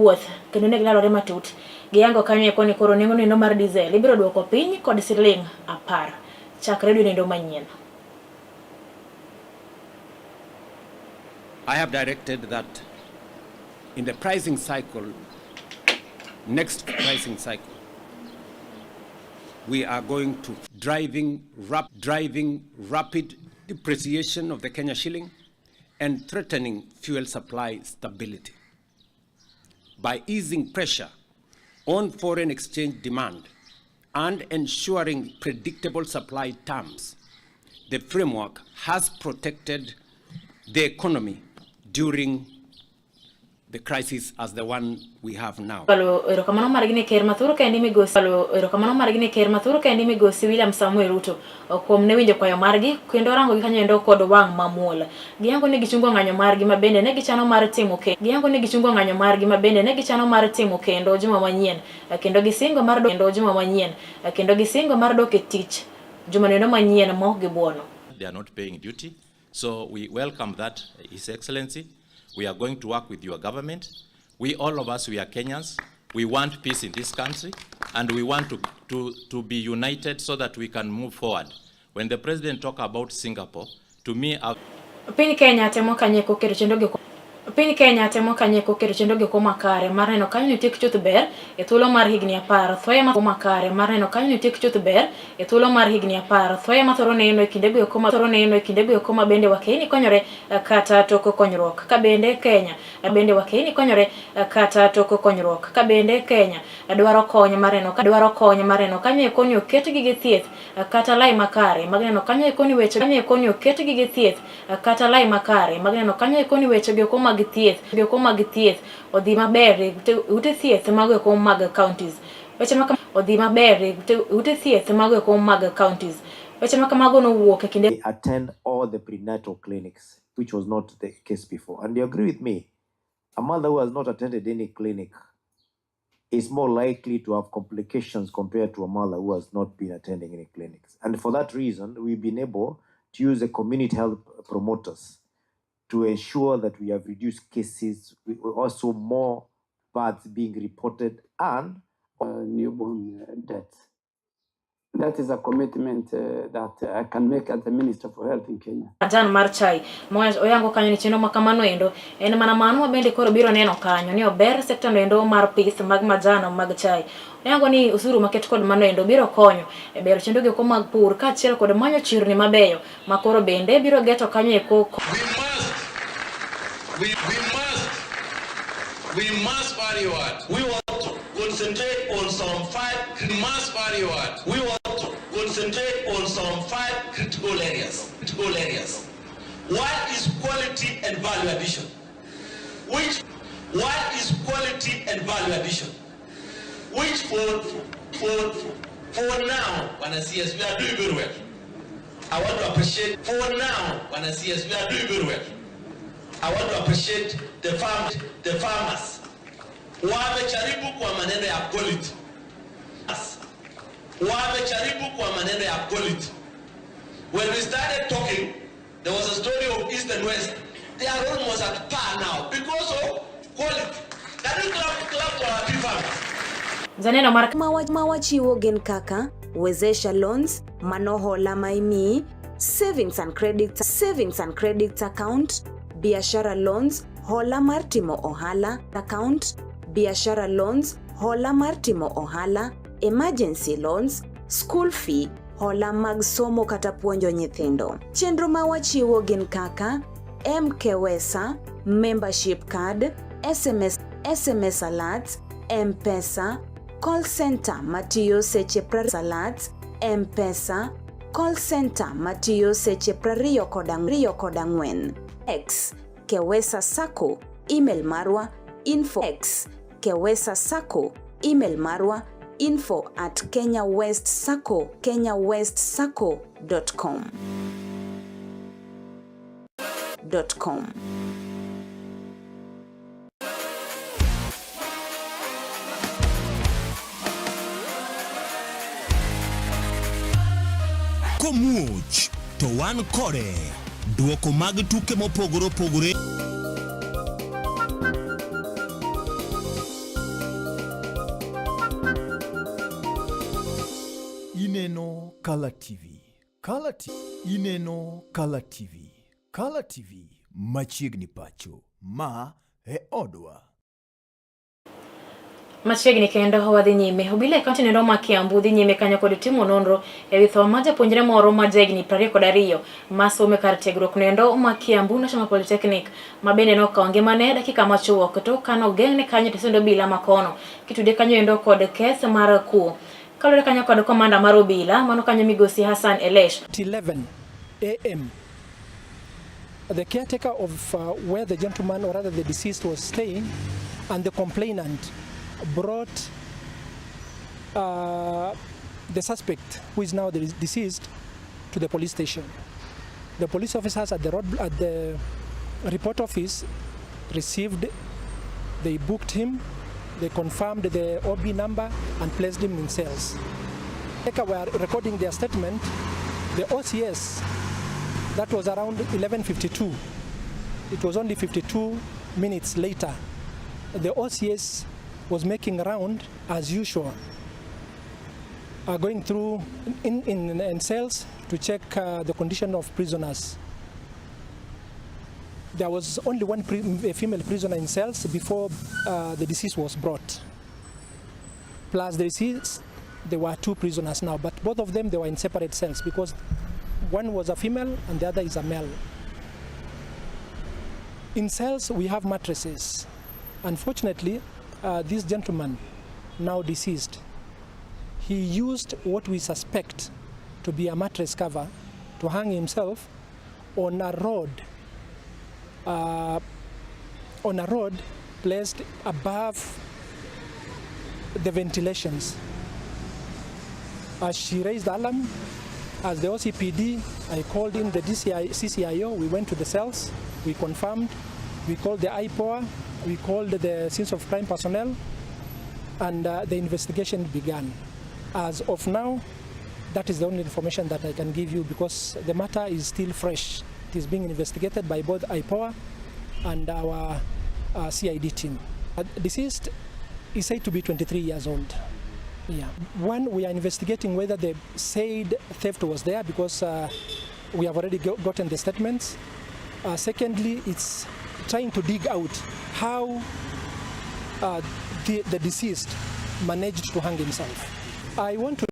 wuoth kendo ne gilalore matut. Giyango kanyo eko ni koro nengo nendo mar diesel ibiro duoko piny kod siling 10 chakre dwe nendo manyien. I have directed that in the pricing cycle, next pricing cycle, we are going to driving rapid depreciation of the Kenya shilling and threatening fuel supply stability. By easing pressure on foreign exchange demand and ensuring predictable supply terms, the framework has protected the economy during the crisis as the one we have now. Erokamano margi ne ker mathur kendi migosi erokamano margi ne ker mathur kendi migosi William Samuel Ruto kuom ne winjo kwayo margi kendo rango gi kanyo endo kod wang' mamuol. Giyango ni gichungo ng'anyo margi ma bende ne gichano mar timo kendo giyango ni gichungo ng'anyo margi ma bende ne gichano mar timo kendo juma manyien kendo gisingo mar kendo juma manyien kendo gisingo mar dok e tich juma nendo manyien mo gibuono. They are not paying duty, so we welcome that, His Excellency. We are going to work with your government. We, all of us, we are Kenyans. We want peace in this country, and we want to be united so that we can move forward. When the president talked about Singapore, to me... Piny Kenya temo kanyeko keto chenro gi Piny Kenya temo kanyeko keto chenro gi makare mar neno kanyo ni tiek chuth ber e thuolo mar higni 10 thoye ma makare mar neno kanyo ni tiek chuth ber e thuolo mar higni 10 thoye ma thoro neno e kinde go eko ma thoro neno e kinde go eko ma bende wakeni konyore kata toko konyruok ka bende Kenya bende wakeni konyore kata toko konyruok ka bende Kenya dwaro kony mar neno ka dwaro kony mar neno kanyo eko ni oket gige thieth kata lai makare mag neno kanyo eko ni weche kanyo eko ni oket gige thieth kata lai makare mag neno kanyo eko ni weche go mag thieth go mag thieth odhi maber ute thieth mago eko mag counties weche ma odhi maber ute thieth mago eko mag counties weche ma kamago nowuok e kinde attend all the prenatal clinics, which was not the case before. And you agree with me, a mother who has not attended any clinic is more likely to have complications compared to a mother who has not been attending any clinics. And for that reason, we've been able to use the community health promoters to ensure that we have reduced cases, we also more births being reported and newborn deaths. That is a commitment that I can make as the Minister for Health in Kenya. Majan mar chai oyango kanyo ni chenro ma kamano endo en mana mano ma bende koro biro neno kanyo ni ober sekta no endo mar pith mag majan mag chai. Oyango ni osuru maket kod mano endo biro konyo e bero chenro go mag pur kaachiel kod manyo chirni mabeyo ma koro bende biro geto kanyo e koko. We must value what we want to concentrate on some five must value what we want to concentrate on some five critical areas. Critical areas. One is quality and value addition. Which one is quality and value addition? Which for now, when I see us, we are doing very well. I want to appreciate for now, when I see us, we are doing very well. I want to appreciate the farmers. Wamejaribu kwa maneno ya quality. Wamejaribu kwa maneno ya quality. When we started talking, there was a story of East and West. They are almost at par now because of quality. Can you clap to our tea farmers? Zaneno mar mawachiwo gin kaka Wezesha loans, manohola maimi, savings and credit account, biashara loans, hola mar timo ohala account, biashara loans, hola mar timo ohala, emergency loans, school fee, hola mag somo kata puonjo nyithindo. Chenro ma wachiwo gin kaka MKWESA, membership card, SMS, SMS alerts, M-Pesa, call center matiyo seche alerts, M-Pesa, call center matiyo seche 24. X Kewesa Sacco, email marwa info x Kewesa Sacco, email marwa info@kenyawestsacco, kenyawestsacco.com. .com. Komuoch to wan kode. Duoko mag tuke mopogore opogore. Kala TV. Kala TV. Ineno Kala TV. Kala TV machiegni pacho. Ma e odwa. Machiegni kendo wadhi nyime. Obila e kaunti nendo ma Kiambu dhi nyime kanyo kod timo nonro e wi tho mar japuonjre moro ma jahigni 22 ma somo e kar tiegruok nendo ma Kiambu National Polytechnic ma bende nokawo ngimane dakika machuok tok kane ogeng'ne kanyo tesend obila ma kono kitude kanyo endo kod keth mar kuo. Kaluwore kanyo kod komanda mar obila mano kanyo migosi Hassan Elesh. 11 a.m. The caretaker of where the gentleman, or rather the deceased, was staying, and the complainant brought the suspect, who is now the deceased, to the police station. The police officers at the road, at the report office received, they booked him, they confirmed the OB number and placed him in cells. They were recording their statement. The OCS, that was around 11:52. It was only 52 minutes later. The OCS was making round as usual, going through in cells to check the condition of prisoners. There was only one a female prisoner in cells before the deceased was brought. Plus the deceased, there were two prisoners now, but both of them, they were in separate cells because one was a female and the other is a male. In cells, we have mattresses. Unfortunately, this gentleman, now deceased, he used what we suspect to be a mattress cover to hang himself on a rod, placed above the ventilations. As she raised the alarm, as the OCPD, I called in the DCI, CCIO, we went to the cells, we confirmed, we called the IPOA, we called the scenes of crime personnel, and the investigation began. As of now, that is the only information that I can give you because the matter is still fresh. It is being investigated by both IPOA and our CID team. Deceased is said to be 23 years old. Yeah. One, we are investigating whether the said theft was there because we have already gotten the statements. Secondly, it's trying to dig out how the deceased managed to hang himself. I want to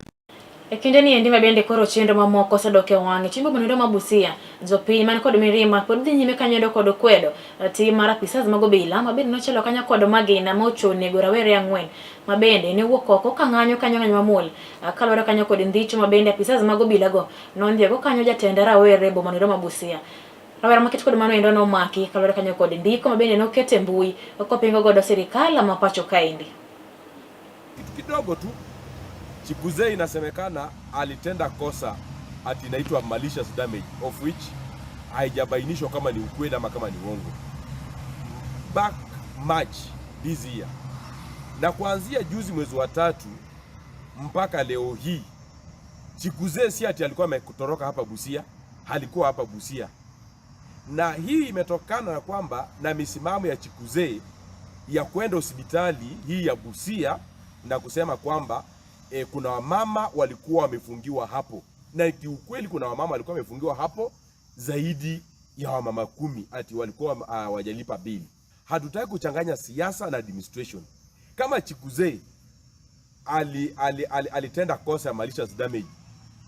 E kinde ni endi ma bende koro chenro mamoko osedok e wang'e chimbo bondo ma Busia jopiny man kod mirima pod dhi nyime kanyo endo kod kwedo tim mar apisas mag obila ma bende nochalo kanyo kod magina ma ocho nego rawere ang'wen ma bende ne wuok oko ka ng'anyo kanyo ng'anyo mamuol kaluwore kanyo kod ndhicho ma bende apisas mag obila go nondhiego kanyo jatend rawere e boma noendo ma Busia. Rawera maket kod mano endo nomaki kaluwore kanyo kod ndiko ma bende noket e mbui kopingo godo sirikal ma pacho kaendi. Kitu kidogo tu Chikuzee inasemekana alitenda kosa ati inaitwa malicious damage, of which haijabainishwa kama ni ukweli ama kama ni uongo. Back March this year, na kuanzia juzi mwezi wa tatu mpaka leo hii, Chikuzee si ati alikuwa ametoroka hapa Busia, alikuwa hapa Busia, na hii imetokana na kwamba na misimamo ya Chikuzee ya kwenda hospitali hii ya Busia na kusema kwamba kuna wamama walikuwa wamefungiwa hapo, na kiukweli kuna wamama walikuwa wamefungiwa hapo zaidi ya wamama 10 ati walikuwa wajalipa bili. Hatutaki kuchanganya siasa na administration. Kama Chikuzee alitenda kosa ya malicious damage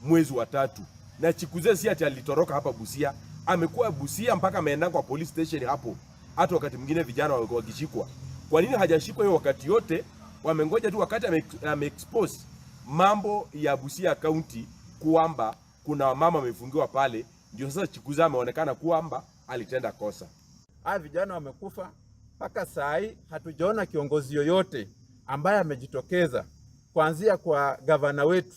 mwezi wa tatu, na Chikuzee si ati alitoroka hapa Busia, amekuwa Busia mpaka ameenda kwa police station hapo. Hata wakati mwingine vijana wakishikwa, kwa nini hajashikwa hiyo wakati yote? Wamengoja tu wakati ame expose mambo ya Busia County kwamba kuna wamama wamefungiwa pale, ndio sasa Chikuzee ameonekana kwamba alitenda kosa. Hawa vijana wamekufa mpaka saa hii hatujaona kiongozi yoyote ambaye amejitokeza, kuanzia kwa gavana wetu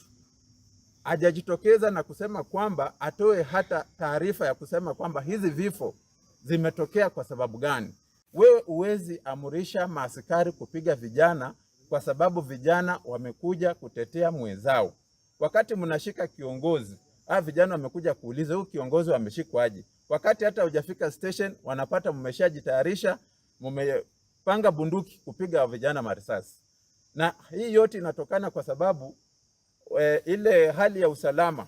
hajajitokeza na kusema kwamba atoe hata taarifa ya kusema kwamba hizi vifo zimetokea kwa sababu gani. Wewe huwezi amurisha maaskari kupiga vijana kwa sababu vijana wamekuja kutetea mwenzao. Wakati mnashika kiongozi, hawa vijana wamekuja kuuliza huyu kiongozi wameshikwaje? Wakati hata hujafika station, wanapata mmeshajitayarisha, mmepanga bunduki kupiga vijana marisasi. Na hii yote inatokana kwa sababu Ile hali ya usalama,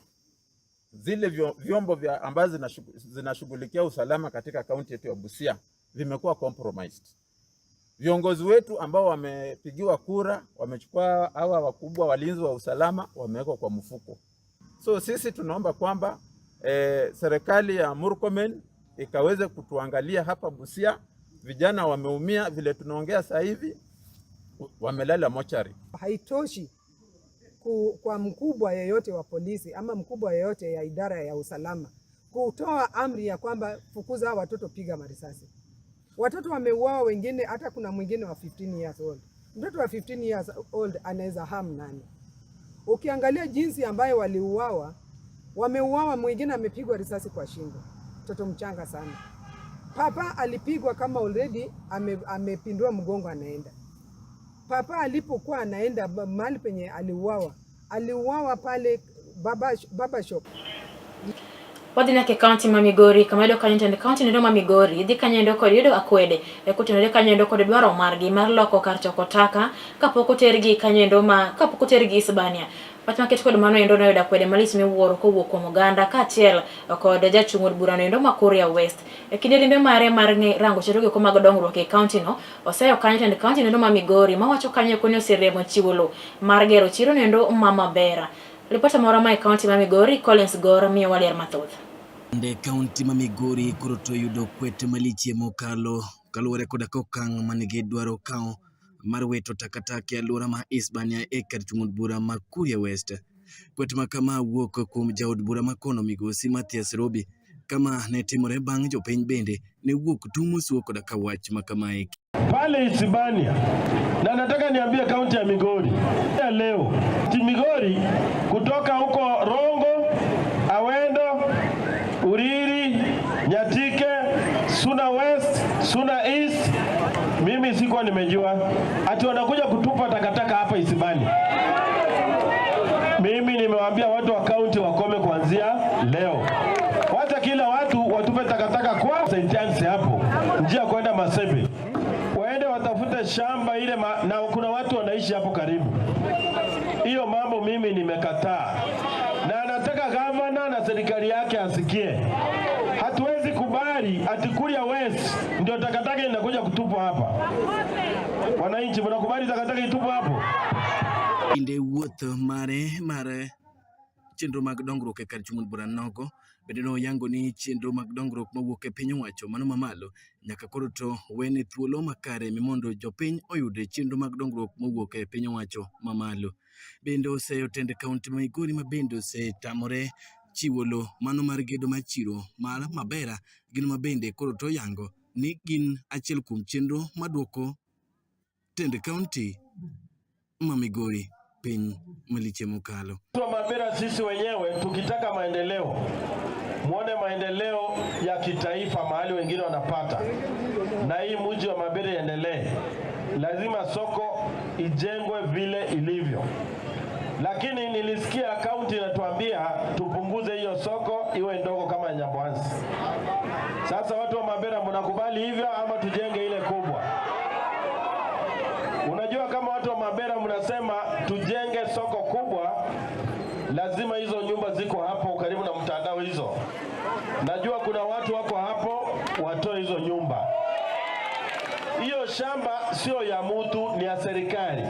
zile vyombo vya ambazo zinashughulikia usalama katika kaunti yetu ya Busia vimekuwa compromised. Viongozi wetu ambao wamepigiwa kura wamechukua hawa wakubwa walinzi wa usalama wamewekwa kwa mfuko. So sisi tunaomba kwamba serikali ya Murkomen ikaweze kutuangalia hapa Busia. Vijana wameumia, vile tunaongea sasa hivi wamelala mochari. Haitoshi kwa mkubwa yeyote wa polisi ama mkubwa yeyote ya idara ya usalama kutoa amri ya kwamba fukuza hawa watoto, piga marisasi. Watoto wameuawa wengine, hata kuna mwingine wa 15 years old. Mtoto wa 15 years old anaweza harm nani? Ukiangalia jinsi ambayo waliuawa, wameuawa, mwingine amepigwa risasi kwa shingo, mtoto mchanga sana. Papa alipigwa kama already amepindua mgongo anaenda. Papa alipokuwa anaenda mahali penye aliuawa, aliuawa pale baba shop. Wadhi nyaka e kaunti ma Migori kama yudo kanyo tend kaunti noendo ma Migori dhi kanyo endo kod yudo akwede e kotenore kanyo endo kod dwaro margi mar loko kar choko taka kapok otergi kanyo endo ma kapok otergi Isebania. Wach maket kod mano endo noyudo akwede malich miwuoro kowuok kuom oganda kaachiel kod jachung' od burano endo ma Kuria West. E kinde limbe mare mar rango chenro gieko mag dongruok e kaunti no, oseyo kanyo tend kaunti noendo ma Migori mawacho kanyo eko ni oseremo chiwo lowo mar gero chiro noendo ma Mabera. Ripota moro ma e kaunti ma Migori, Collins Gor miyowa ler mathoth. Bende kaunti ma Migori koro to yudo kwet malichie mokalo kaluwore koda ka okang' mane gidwaro kawo mar wito takataka e alwora ma Isebania e kar chung' od bura ma Kuria West. Kwet ma kama wuok kuom jaod bura ma kono migosi Mathias Robi kama ne timore bang' jopiny bende ne wuok tumo suo koda ka wach ma kamae. Pale Isebania, na nataka niambie kaunti ya Migori ya leo, Migori kutoka huko Rongo, Awendo, Uriri, Nyatike, Suna West, Suna East, mimi sikuwa nimejua ati wanakuja kutupa takataka hapa Isebania. Mimi nimewaambia watu wa kaunti wakome kuanzia leo. Wacha kila watu watupe takataka kwa St. Anne's hapo, njia kwenda Masebe. Waende watafute shamba ile na kuna watu wanaishi hapo karibu. Hiyo mambo mimi nimekataa. Na nataka gavana na serikali yake asikie. Hatuwezi kubali ati Kuria West ndio takataka inakuja kutupwa hapa. Wananchi mnakubali takataka itupwe hapo? Kinde wuoth mare mar chenro mag dongruok e kar chung' od bura nogo bende noyango ni chenro mag dongruok mawuok e piny owacho mano mamalo nyaka koro to wene thuolo makare mondo jopiny oyud chenro mag dongruok mowuok e piny owacho mamalo. Bende oseyo tend kaunti ma Migori ma bende osetamore chiwo lowo mano mar gedo mar chiro mar Mabera gino ma bende koro to oyango ni gin achiel kuom chenro maduoko tend kaunti ma Migori piny maliche mokalo. Watu wa Mabera sisi wenyewe tukitaka maendeleo, muone maendeleo ya kitaifa mahali wengine wanapata, na hii mji wa Mabera iendelee, lazima soko ijengwe vile ilivyo. Lakini nilisikia kaunti inatuambia tupunguze hiyo soko iwe ndogo kama Nyamwanzi. Sasa watu wa Mabera mnakubali hivyo ama tujenge ile kubwa? Unajua kama watu wa Mabera mnasema tujenge soko kubwa, lazima hizo nyumba ziko hapo karibu na mtandao hizo. Najua kuna watu wako hapo watoe hizo nyumba. Hiyo shamba sio ya mtu, ni ya serikali.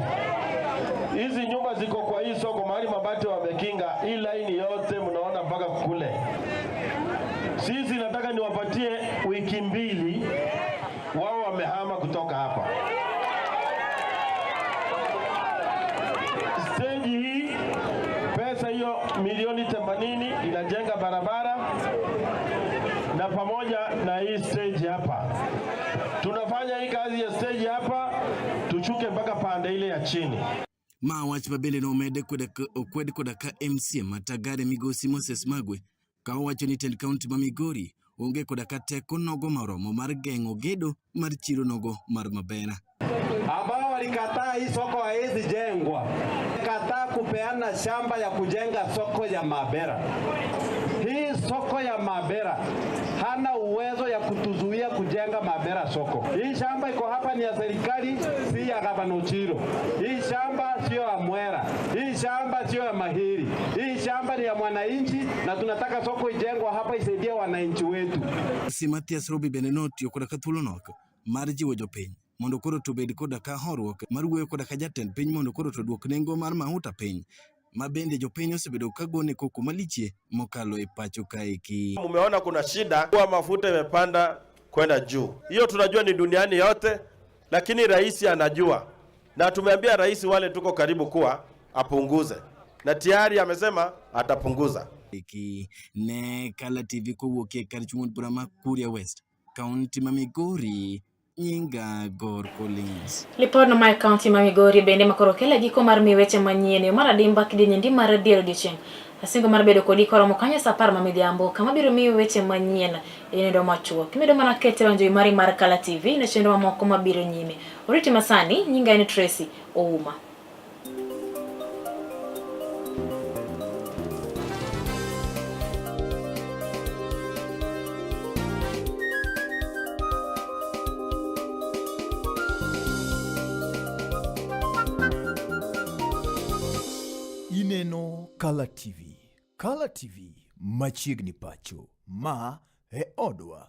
Hizi nyumba ziko kwa hii soko mahali mabati wamekinga, hii laini yote mnaona mpaka kule. Sisi nataka niwapatie wiki mbili, wao wamehama kutoka hapa. Stage hii pesa hiyo milioni 80 inajenga barabara na pamoja na hii stage hapa. Tunafanya hii kazi ya stage hapa tuchuke mpaka pande ile ya chini. Ma wach ma bende nomed okwed koda ka MCA ma Tagare migosi Moses Magwe ka owacho ni tend kaunti ma Migori onge koda ka teko nogo moromo mar geng'o gedo mar chiro nogo mar Mabera. Ambao walikataa hii soko haiwezi jengwa, kataa kupeana shamba ya kujenga soko ya Mabera. Hii Hii soko ya Mabera hana uwezo ya kutuzuia kujenga Mabera soko. Hii shamba iko hapa ni ya serikali, si ya Gavana Ochilo. Hii shamba sio ya Mwera, hii shamba sio ya Mahiri, hii shamba ni ya mwananchi, na tunataka soko ijengwe hapa isaidie wananchi wetu. Si Mathias Robi bende notiyo koda ka thuolo nok mar jiwo jopiny mondo koro to obed koda ka horuok mar wuoyo koda ka jatend piny mondo koro to oduok nengo mar mahuta piny ma bende jopiny osebedo ka gone koko malichie mokalo e pacho kaeki. Mumeona kuna shida kuwa mafuta imepanda kwenda juu, hiyo tunajua ni duniani yote, lakini rais anajua, na tumeambia rais wale tuko karibu kuwa apunguze, na tayari amesema atapunguza. Eki ne Kala TV kowuok e kar chung' od bura ma Kuria West, kaunti ma Migori, nyinga Gor Collins. Lipodno mae kaunti ma Migori bende makoro kelo e giko mar miyo weche manyien e yo mar adimba kidienje ndi mar adier odiochieng'. Asingo mar bedo kodi koromo kanyo saa 10 ma midhiambo kama biro miyo weche manyien e nindo machuok. Imedo mana kete wang' jowi mari mar Kala TV ne chenro mamoko mabiro nyime. Oriti masani, nyinga en Tracy Ouma. Ineno Kala TV. Kala TV machiegni pacho. Ma e odwa.